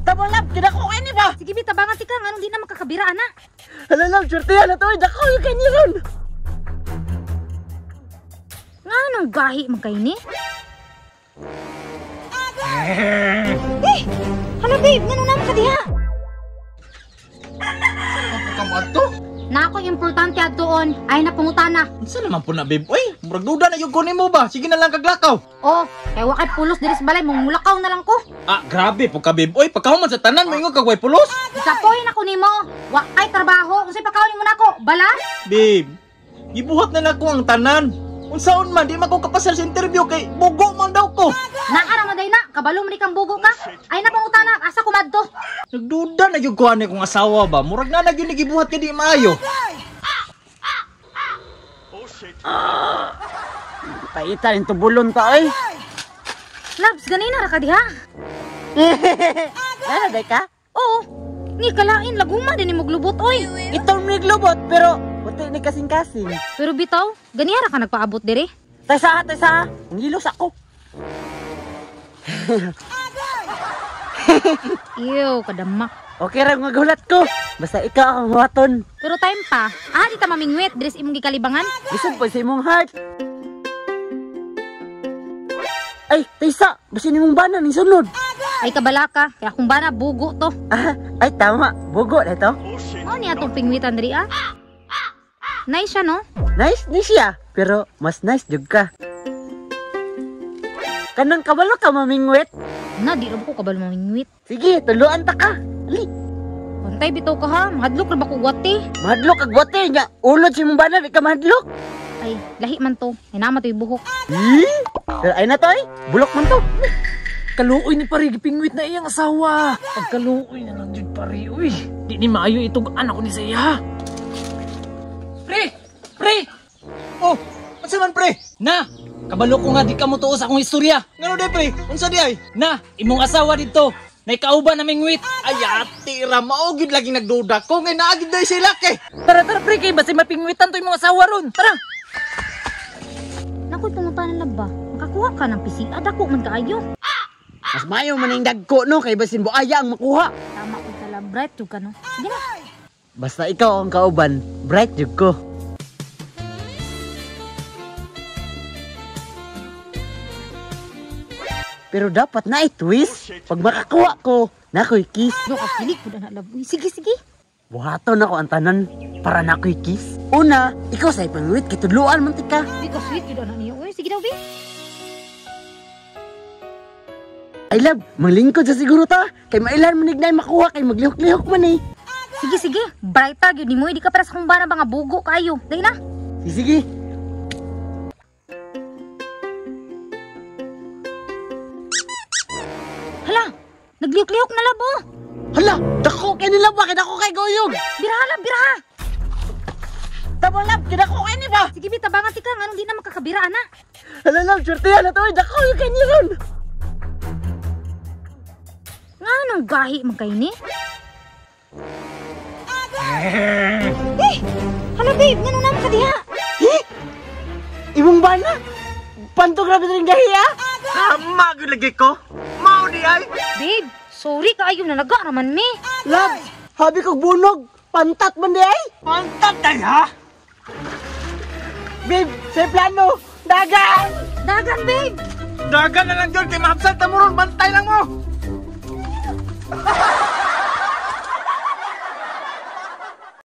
Tabang lab, kinako kayo ni ba? Sige, bi, tabangan ti ka. Anong di na makakabira, ana? Hala lab, swerte na to. Dako yung kanyo ron. Nga nang gahi man kayo ni? Eh! Hala babe, nga nung naman ka diha? Saan man po Na ako importante at doon, ay napungutana. Saan naman po na babe? Uy, murag duda na yung kunin mo ba? Sige na lang kaglakaw. Oh, kaya wakay pulos diri sa balay, mangulakaw na lang ko. Ah, grabe po ka babe. Uy, pagkahuman sa tanan, moingon kag way pulos. Isapoy na ko nimo. Wakay trabaho, unsay pagkaon nimo nako? Bala? Babe, gibuhat na nako ang tanan. Unsaon man, di man ko kapasar sa interview kay bugo man daw ko. Naa ra man day na, kabalo man ni kang bugo ka. Ay napangutana, asa ko madto? Nagduda na yung kuha ni kong asawa ba? Murag na na yun nagibuhat kay di maayo. Paita yung tubulon ta ay. Labs, ganina ra ka diha. Nana day ka? Oo. Ni kalain laguma din ni moglubot oy. Ito ni glubot pero puti ni kasing-kasing. Pero bitaw, ganiha ra ka nagpaabot dire. Taysa, taysa. Ang gilos ako. Ew, kadamak. Okay ra nga gulat ko. Basta ikaw ang huwaton. Pero time pa, di ta mamingwit diri sa imong gikalibangan. Lisod pa sa imong heart. Ay, taysa, basin imong bana ning sunod. Ay kabalaka, kaya akong bana bugo to. Ah, ay tama, bugo na to. Mao ni atong pingwitan diri ah. Nice siya no? Nice ni siya, pero mas nice jud ka. Kanang kabalo ka mamingwit? Na, di ra ba ko kabalo mamingwit. Sige, tuluan ta ka. Ali. Pantay bitaw ka ha, mahadlok ra ba ko gwate? Mahadlok kag gwate nya. Ulod si imong bana di ka mahadlok. Ay, lahi man to. Ay nama to'y buhok. Eh? Pero ay na to ay, bulok man to. Kaluoy ni pare, gipingwit na iyang asawa. Pagkaluoy na lang jud pare, uy. Di ni maayo itong anak ko ni siya. Pre! Pre! Oh, unsa man pre? Na! Kabalo ko nga di ka mo tuo sa akong istorya. Ngano day pre? Unsa di ay? Na, imong asawa dito. Naikauban na mingwit. Ay, ate ra, mao gyud laging nagduda ko. Ngay naa gyud day sila kay. Tara, tara pre, kay basi mapingwitan to imong asawa ron. Tara! Nakoy pangutanan na ba? Makakuha ka ng PCR, dako man kaayo. Mas maayo man ang dagko no kay basin buaya ang makuha. Tama ko sa lab, bright jud ka no. Sige na. Basta ikaw ang kauban, bright jud ko. Pero dapat na i-twist. Pag makakuha ko, nakoy kiss. Yo ka kilig pud na lab. Uy, sige sige. Buhaton ako ang tanan para nakoy kiss. Una, ikaw sa ipangwit kay tudloan man tika. Di ka sweet jud ana niyo. Uy, sige daw bi. Ay love, manglingkod sa siguro ta. Kay mailan man ignay makuha kay maglihok-lihok man eh. Sige sige, bright ta gyud nimo, di ka para sa kung bana ba nga bugo kaayo. Dai na. Sige sige. Hala, naglihok-lihok na labo. Hala, dako kay nila ba kay dako kay goyog. Biraha lab, biraha. Tabang lab, kinako kay ni ba? Sige bi, tabangan ti ka nganong di na makakabira ana. Hala lab, swerte na to, dako yung kanyo ron. Nganong gahi man kay ni? Eh, hala babe, nganong naman ka diha? Eh? Imong bana? Panto grabe rin gahi ah. Tama gyud lagi ko. Mao di ay. Babe, sorry kaayo na naga raman mi. Lab, habi kog bunog. Pantat man di ay. Pantat ay ha? Babe, sa plano. Dagan! Dagan babe. Dagan na lang jud kay mahapsal ta mo ron, bantay lang mo.